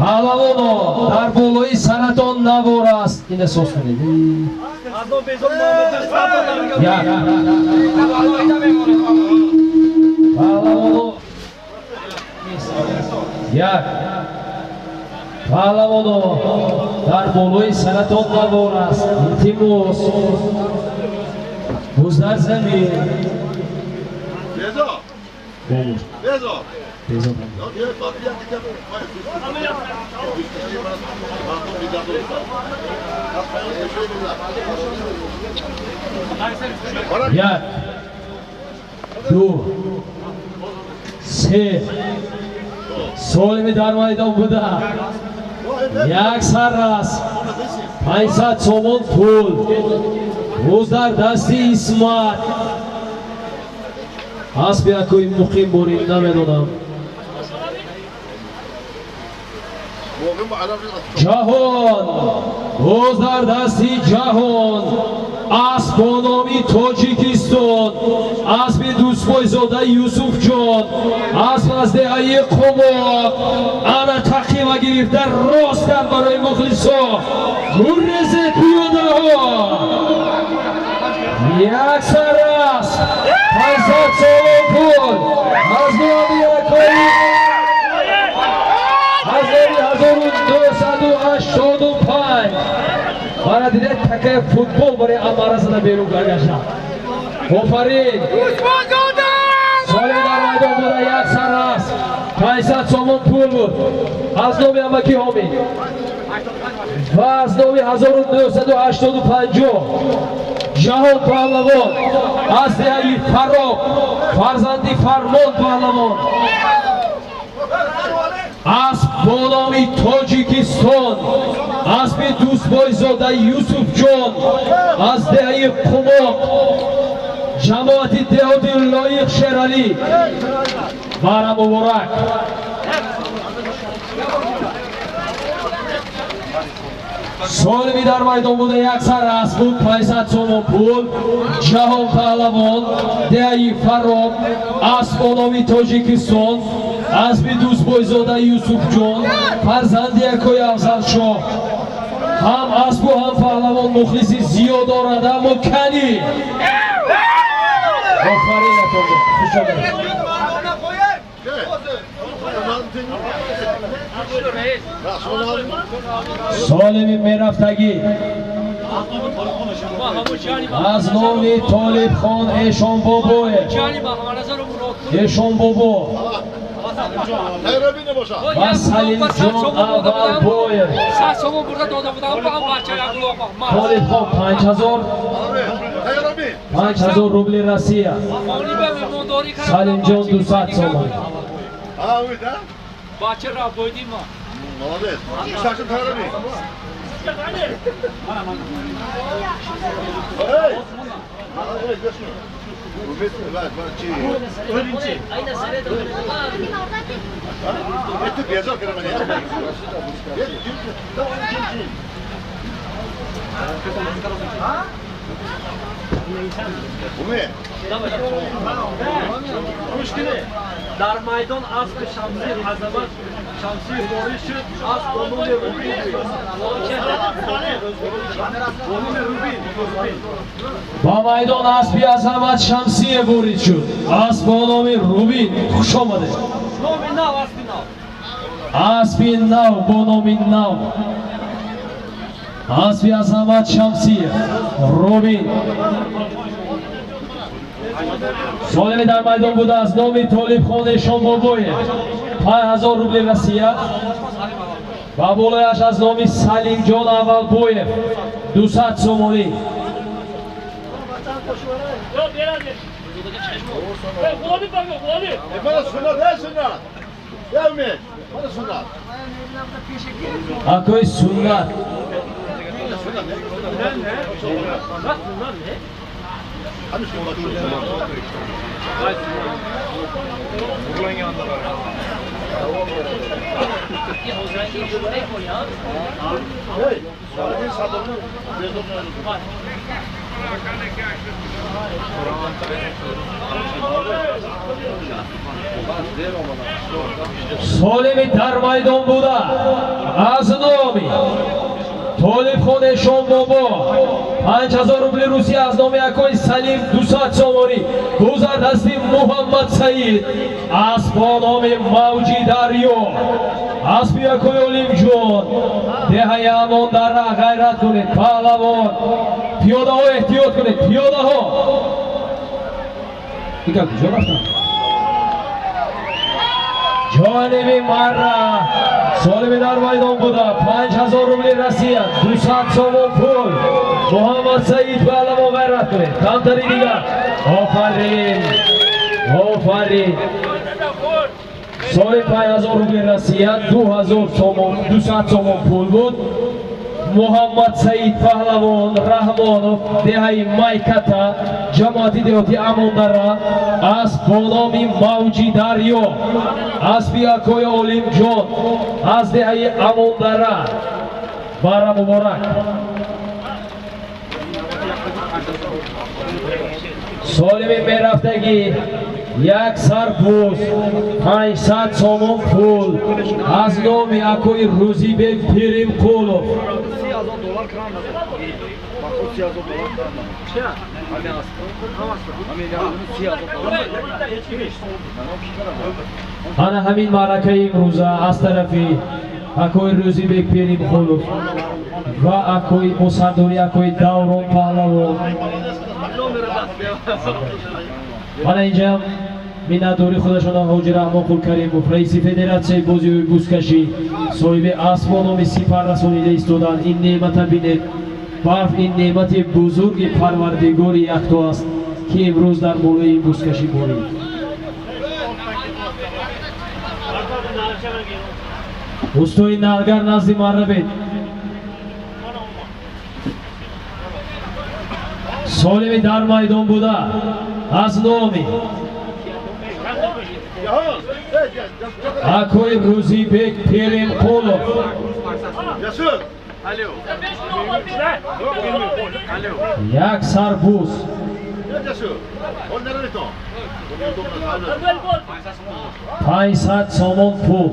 Паҳлавоно дар болои саратон навор аст. Ин эҳсос кунед. Як. Паҳлавоно як. Паҳлавоно дар болои саратон навор аст. Илтимос. Боз дар замин. Безо. Безо. Як, ду, се. Солими дар майдон буда. Як саррас. 500 сомон пул. Боз дар дасти Исмат. Аспи акои муқим борим намедонам. Ҷаҳон боз дар дасти Ҷаҳон. Асп бо номи Тоҷикистон, аспи дӯстбойзодаи Юсуфҷон, асп аз деҳаи Қумоқ. Ана тақима гирифта рост кард барои мухлисо. Гуррезе пиёдаҳо. Як саррас. 500 сомон пул. Аз номи якои 1985. Мана дидед такаи футбол барои амара зада берун баргашта. Офарин. Соли дар майдон буда як саррас. 500 сомон пул буд. Аз номи амаки ҳомид ва аз номи 1985 Ҷаҳон паҳлавон аз деҳаи Фароб, фарзанди Фармон паҳлавон. Асп бо номи Тоҷикистон, аспи дӯстбойзодаи Юсуфҷон аз деҳаи Қумоқ, ҷамоати деҳоти Лоиқ Шералӣ. Бара муборак. Солими дар майдон буда як сар асп буд, 500 сомон пул. Ҷаҳон паҳлавон, деҳаи Фароб, асп бо номи Тоҷикистон, аспи дӯстбойзодаи Юсуфҷон, фарзанди якои Афзалшоҳ. Ҳам аспу ҳам паҳлавон мухлиси зиёд дорад, аммо кани. Офаринатон, хуш омадед. Солими мерафтагӣ аз номи Толибхон Эшонбобоев. Эшонбобо ва Салимҷон Аввалбоев. Толибхон 5000, 5000 рубли Россия. Салимҷон 200 сомон. Молодец. Саша Тараби. Эй! Дар майдон аспи Шамси Азамат Шамси ворид шуд. Асп бо номи Рубин. Ба майдон аспи Азамат Шамсие ворид шуд. Асп бо номи Рубин. Хуш омадед. Номи нав, аспи нав. Аспи нав бо номи нав. Аспи Азамат Шамсиев Рубин. Солими дар майдон буда аз номи Толибхон Эшонбобоев 5000 рубли Россия ва болояш аз номи Салимҷон Аввалбоев 200 сомонӣ. Акои суннат. Солими дар майдон буда аз номи Толибхон Эшонбобо 5000 рубли Русия, аз номи акои Салим 200 сомонӣ. Гузар дасти Муҳаммад Саид, асп бо номи Мавҷи Дарё, аспи акои Олимҷон, деҳаи Амондара. Ғайрат кунед, паҳлавон, пиёдаҳо эҳтиёт кунед, пиёдаҳо. Ика куҷо рафтанд? Ҷониби марра солими дар майдон буда 5000 рубли Россия, 200 сомон пул, Муҳаммад Саид паҳлавон. Ғайрат кунед, камтари дигар. Офарин, офарин. Соли 5000 рубли Россия, 2000 сомон, 200 сомон пул буд. Муҳаммад Саид паҳлавон Раҳмонов, деҳаи Майката, ҷамоати деҳоти Амондара, асп бо номи Мавҷи Дарё, аспи акои Олимҷон аз деҳаи Амондара. Бара муборак. Солими мерафтагӣ як сарбуз, 500 сомон пул аз номи акои Рӯзибек Пиримқулов. Ана ҳамин маъракаи имрӯза аз тарафи акои Рӯзибек Пиримқулов ва акои мусардори акои Даврон паҳлавон. Мана инҷа миннатдори худашона Ҳоҷи Раҳмонқул Каримов, раиси федератсияи бозиҳои бузкашӣ, соҳиби асп бо номи Сипар расонида истоданд. Ин неъмата бинед, барф ин неъмати бузурги Парвардигори якто аст, ки имрӯз дар болои ин бузкашӣ борид. Устои налгар назди марра бед. Солими дар майдон буда аз номи акои Рӯзибек Пиримқулов як сарбуз, 500 сомон пул.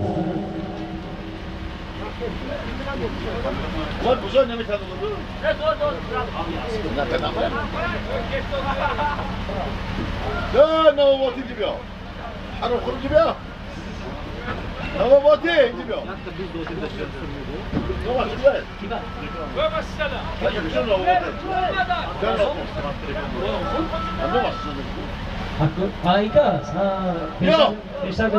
Айкас, бештар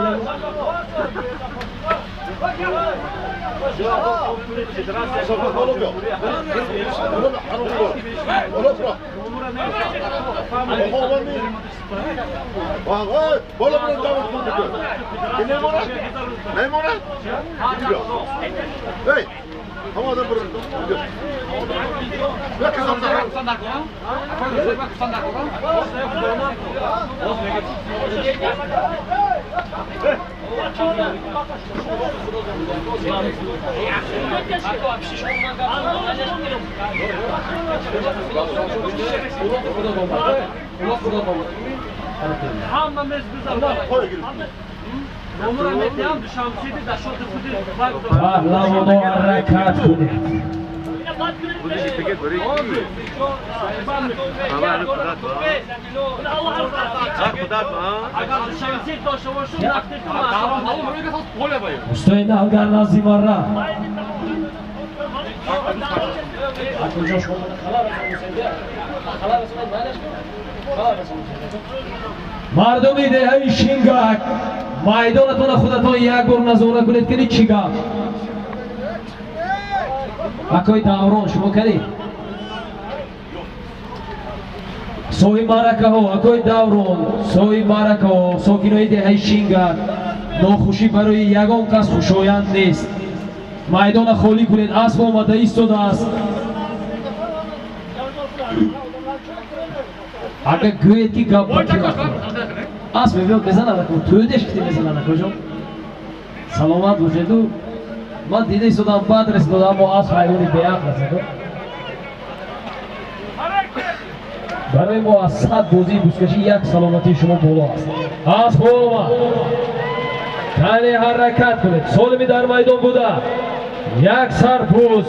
Паҳлавоно ҳаракат кунед. Устои налгар назди марра. Мардуми деҳаи Шингак, майдонатона худатон як бор назора кунед, ки чӣ гап. Акои Даврон, шумо кардед? Соҳиби маъракаҳо, акои Даврон, соҳиби маъракаҳо, сокинои деҳаи Шингак, нохушӣ барои ягон кас хушоянд нест. Майдона холӣ кунед, асп омада истодааст. Агар гӯед ки гап асп мебиёд мезанад, тӯдеш кити мезанад, акоҷон. Саломат бошеду. Ман дида истодам, бад расидод, аммо асп ҳайвони беақл аст. Барои мо аз 100 бозии бузкашӣ як саломатии шумо боло аст. Асп омад. Кане ҳаракат кунед. Солими дар майдон буда. Як сар буз,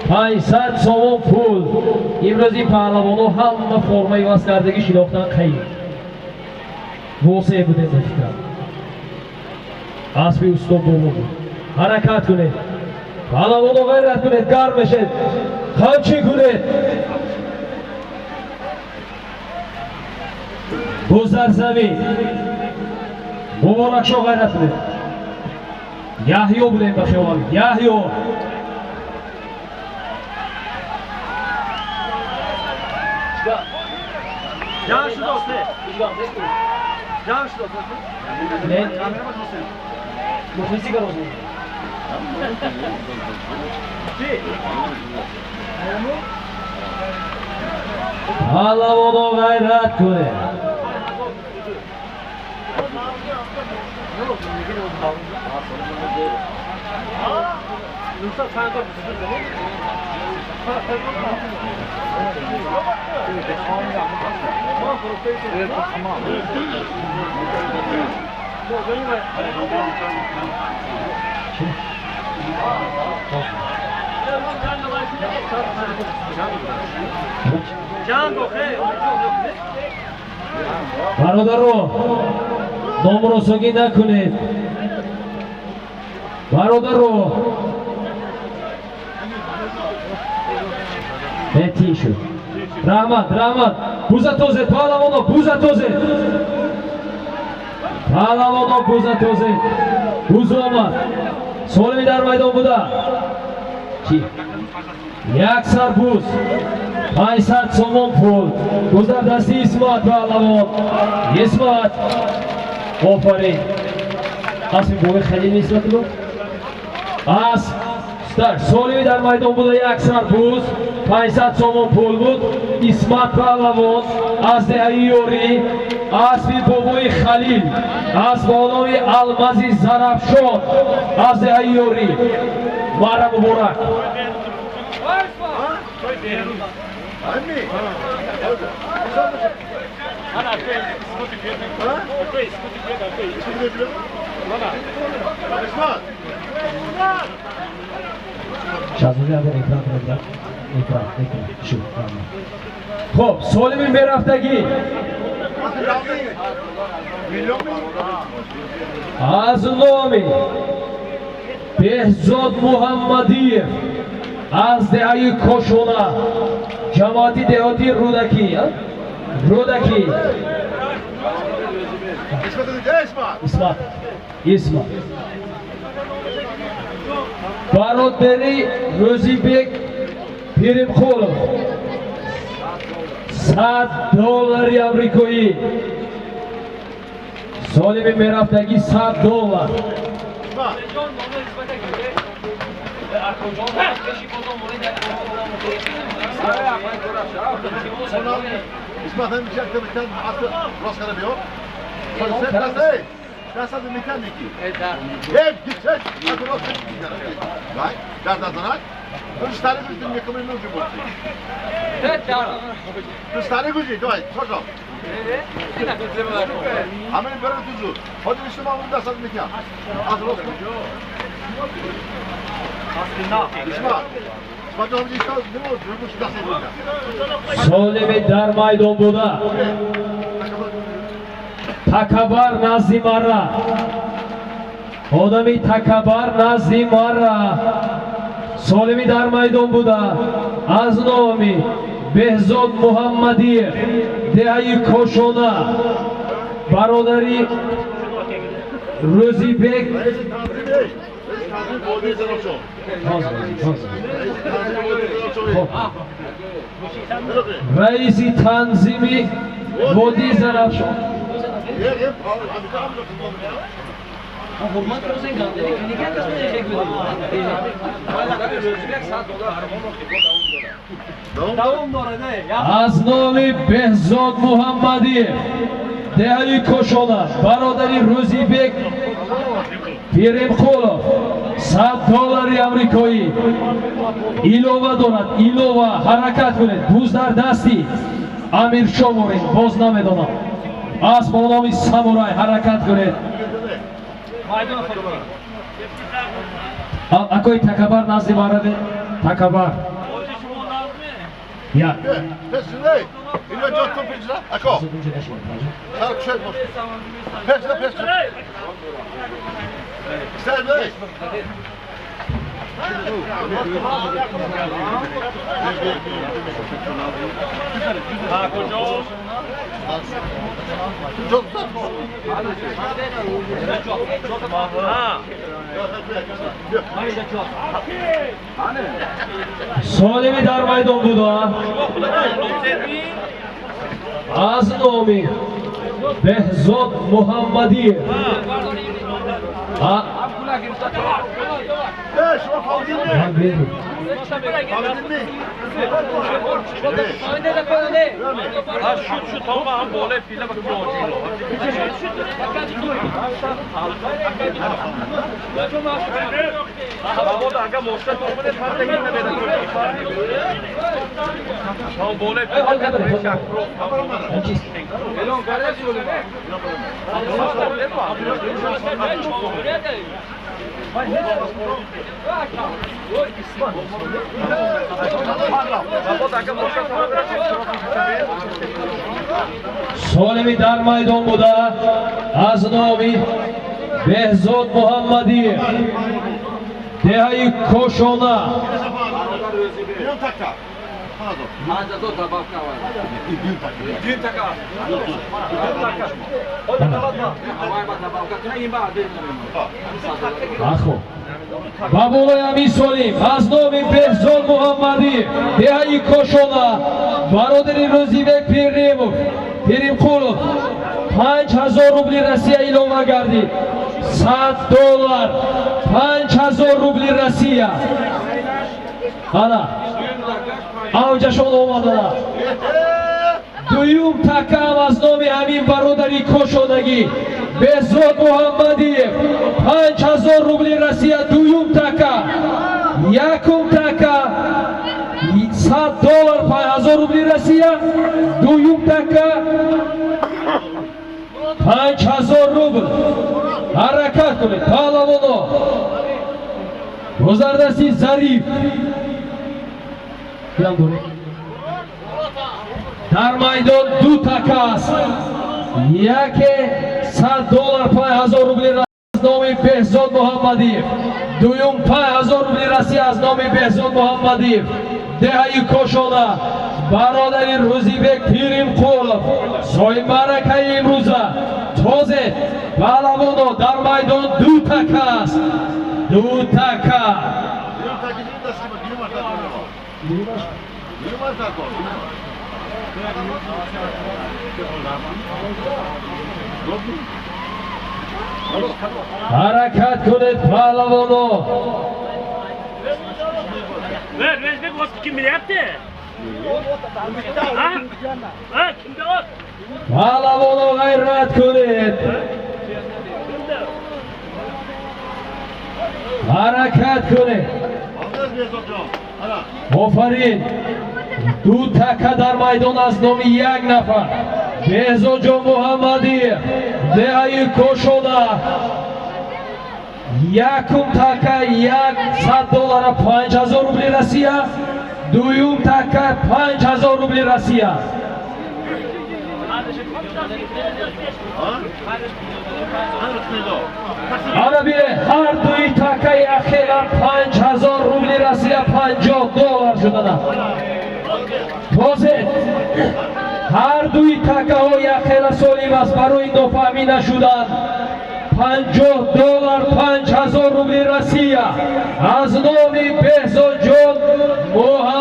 500 сомон пул. Имрӯз ин паҳлавонҳо ҳама формаи иваз кардагӣ шинохтан қайд. Восеъ будем ба фикрам. Аспи усто боло буд. Ҳаракат кунед. Паҳлавонҳо ғайрат кунед, гарм мешед. Қамчин кунед. Гузар замин. Муборакшо, ғайрат кунед. Яҳё будем ба хиёлам. Яҳё. Ҷамъ шуд, не? Ҷамъ шуд. Не? Мухлиси гароз. Паҳлавоно ғайрат кунед. Бародаро, номросогӣ накунед. Бародаро, бетин шуд. Раҳмат, раҳмат. Буза тозед, паҳлавоно, буза тозед. Паҳлавоно, буза тозед. Буз омад. Солими дар майдон буда. Чи? Як сар буз, 500 сомон пул. Гузар дасти Исмат паҳлавон. Исмат. Офарин. Аспи бобои Халил Исматулло. Асп солими дар майдон буда, як сар буз, 500 сомон пул буд. Исмат паҳлавон аз деҳаи Ёрӣ, аспи бобои Халил, асп бо номи Алмази Зарафшон аз деҳаи Ёрӣ. Мара муборак. Шаҳзоди агар экран кунед, экран, экран, шу. Хоб, солими мерафтагӣ аз номи Беҳзод Муҳаммадиев аз деҳаи Кошона, ҷамоати деҳоти Рӯдакӣ, Рӯдакӣ. Исмат, Исмат. Бародари Рӯзибек Пиримқулов 100 доллари амрикоӣ. Солими мерафтагӣ 100 доллар. Исмат ҳам як мекан рост кара биё. Дастад меканики. Эй, гичеш, рост Вай, дар дазанак. Ту стари гузи меками нужи боши. Ту стари гузи, давай, чошо. Ҳамин бара ту зуд. Ҳозир ишма он дастад мекан. Аз рост. Исмат. Солими дар майдон буда. Такабар назди мара. Одами такабар назди мара. Солими дар майдон буда. Аз номи Беҳзод Муҳаммадиев, деҳаи Кошона, бародари Рӯзибек. Раиси танзими водии Зарафшон. Аз номи Беҳзод Муҳаммадиев, деҳаи Кошона, бародари Рӯзибек Пиримқулов, 100 доллари амрикоӣ илова дорад, илова. Ҳаракат кунед, буз дар дасти Амиршо ворид, боз намедонам, асп бо номи Самурай. Ҳаракат кунед. Майдон худо. Акои Такабар, назди мараве, Такабар. Ози шумо назме. Як. Пеш, ино ҷотун пешра, ако. Сар кушед бош. Пешра, пешра. Сар, эй. Ha куҷо? Ҷот зад. Ha. Солими дар майдон буда аз номи Беҳзод Муҳаммадиев. Эй, шумо фалдин не? Фалдин не? Ha шуд, шуд, то ба ҳам болои пила ба куҷо. Мабодо агар мошина омаде фарқ намеда. То болои пила шакро. Солими дар майдон буда аз номи Беҳзод Муҳаммадиев, деҳаи Кошона. Миллион така. Дин така. Ахо, ба болои ҳамин солим аз номи Беҳзод Муҳаммадиев, деҳаи Кошона, бародари Рӯзибек Пирримов, Пиримқулов, 5000 рубли Россия илова гардид. 100 доллар, 5000 рубли Россия. Ана авҷашон омадана. Дуюм такам аз номи ҳамин бародари кошонагӣ Беҳзод Муҳаммадиев, 5000 рубли Россия. Дуюм така. Якум така 100 доллар, 5000 рубли Россия, дуюм така 5000 рубл. Ҳаракат кунед, паҳлавоно. Гузардасти Зариф. Кирам дорем. Дар майдон ду така аст: яке 100 доллар, 5000 рубли аз номи Беҳзод Муҳаммадиев, дуюм 5000 рубли Россия аз номи Беҳзод Муҳаммадиев, деҳаи Кошона, бародари Рӯзибек Пиримқулов, соҳибмаъракаи имрӯза. Тозе, паҳлавоно, дар майдон ду така аст, ду така. Миллион така дастима, дюм ата. Дюм ата. Ҳаракат кунед, паҳлавоно. Ver, Rezbek ot kim bilyapti? Ha? Ha, kimda ot? Паҳлавоно, ғайрат кунед, ҳаракат кунед. Молодец, Беҳзод ҷон. Ана. Офарин! Ду така дар майдон аз номи як нафар, Беҳзодҷон Муҳаммадиев, деҳаи Кошона. Якум така 100 доллара, 5000 рубли Россия, дуюм така 5000 рубли Россия. Ана бире, ҳар дуи такаи ахира 5000 рубли Россия, 50 доллар шудана. Тозе, ҳар дуи такаҳо яхела солим аст. Барои нофаҳмӣ нашудан, 50 доллар, 5000 рубли Россия аз номи Беҳзодҷон Муҳаммад.